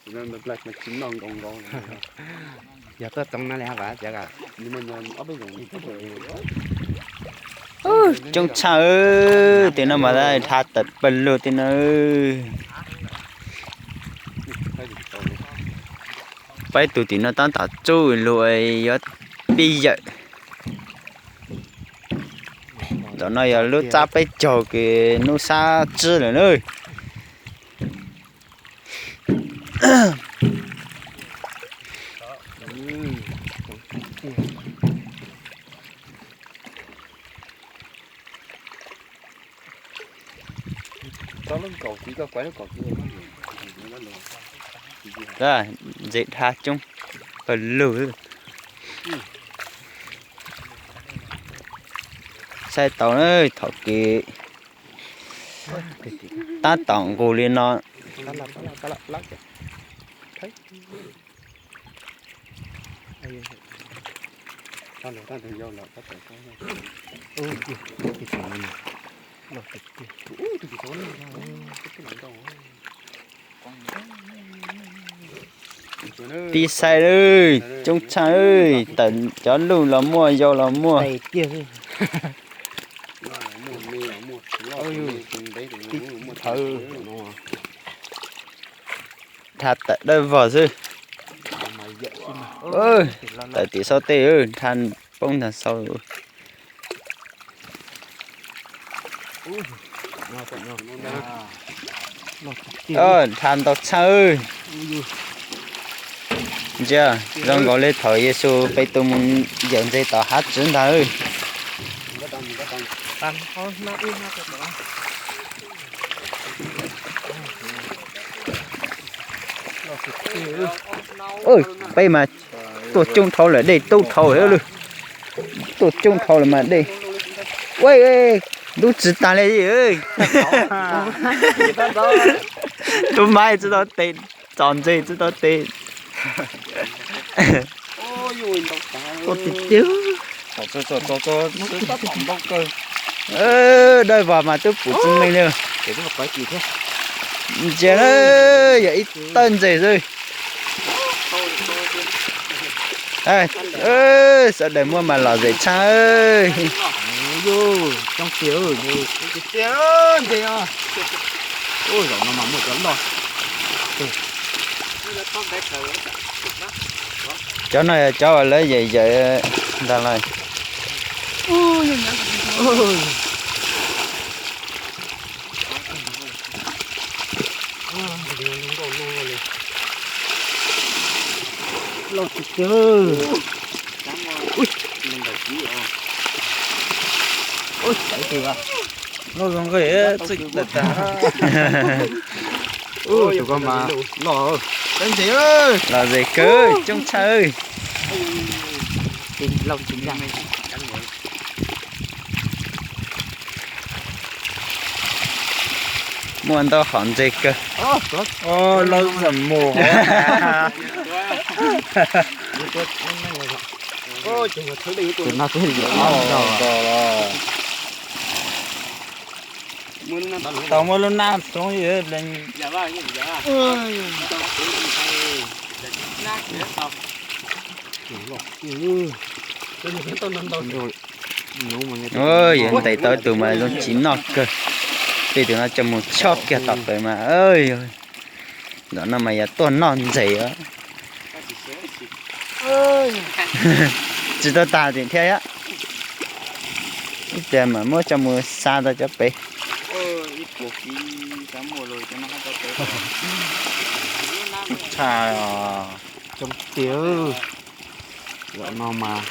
Yog tuaj txoov no li hab vas tias. Coob tshaj, tim no mas dhau tawm pawg lug tim no. Peb tus tim no tab tom tsuj lug yuav pib yawm. Ntawm no yog lub txab peb caug kws hnub sab tsib lawm na. Ntses dhau coob pawg lug. Saib tau na, thaum kws tab tom nqus li no. Pib saib, coob tshaj, tawm cov luj los muaj, yau los muaj. Dhau tawm dawb vog xwb. Tawm tim sau tej, dhau poob ntag sau. Dhau ntau tshaj. Ntsia, zoo nkaus li thaum Yexus Petus mus yawm ntses tom hav tsuv ntag. Peb mas tuaj coob dhau lawm dej tub dhau lawm. Tuaj coob dhau lawm mas dej, ua, ntub tsis tag li. Tub mab tsis tau tes, txom ntses tsis tau tes. Dawb vog mas twb pum tsis meej li. Ntsia na, yog ib tawb ntses xwb. Sawv daws muab mas lom zem tshaj. Cov no yog cov uas lawv yawm yawm ntag lauj. Loj tiag tiag. Loj zoo nqe txwj tag tag. Tus ko mas loj, lom zem kawg, coob tshaj. Muaj ntau hom ntses kawg. Lawv zam mus. Tau muaj lub nab txoov lees. Yog ntes tau tus mas zoo tsis noj kawg. Tej tus no coj mus chob kiag tom qev mas. Zaum no mas yog tuaj noj ntses. Tsis tau tag tim thiab. Ib pliag mam muab coj mus xa tau cov pem. Tshaj, coob tiag. Zaum no mas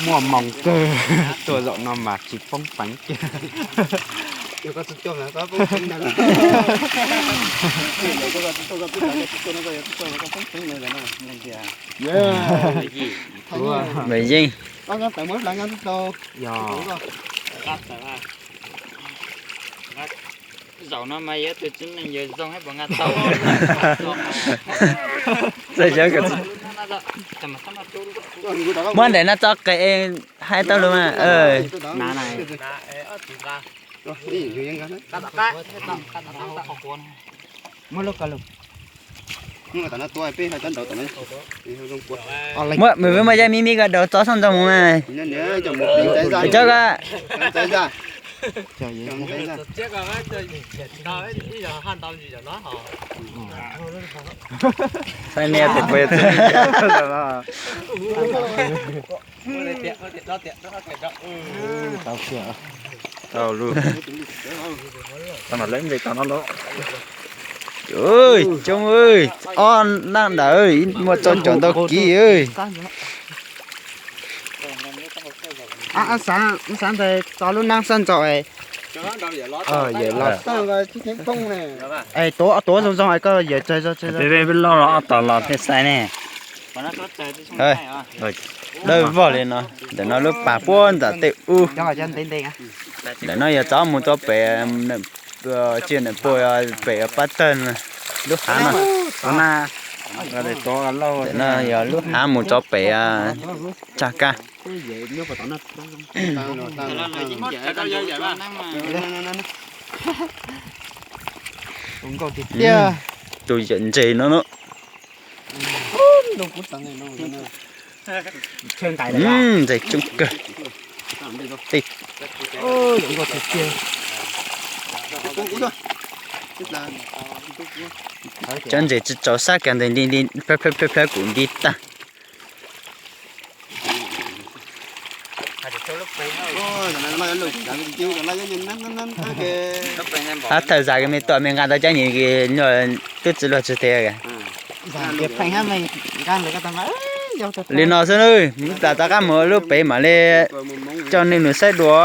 muaj moos kawg, tuaj zaum no mas tsis poob peev kiag. Npam yeej. Zaum no mas yog tus tsev neeg yuav zoo hab puas nqa tau. Muab ntawm no tso qe hais tau lus mas. Muab lub ko lug. Muab mws vwb muaj yaaj mib mib ko daus txob sab ntxoog mus mas. Cov ko. Saib niaj tus puas yog txiv. Tau lub. Tau lub. Tau no lawm ntes tau no lawm. Coob, ob nab ntawd muaj txog caum ntau kiv. Xav ntawd tso lub nab sab ntxaug. Yawm los, tuav zoo zoo koj yawm tsawg zog. Peb loj los ob tog los thiaj xaiv ne. Dawb vog li no, ntawm no lub pas puag nram tej ub. Ntawm no yog txov mus rau pem, tsis pem pab tawg lub hav no. Ntawm no yog lub hav mus rau pem tsag kab. Tus yawm ntses no no. Ntses coob kawg. Cov ntses tsis txaus sab kiag ntawd nti nti, plhawv plhawv plhawv kuv nti tag. Hab thawj zag me tuaj me nqa tau cov nyuag tub txwv luag tsis tiag. Li no xwb, mus tas rov qab mus lub pem mam li coj nej mus saib dua.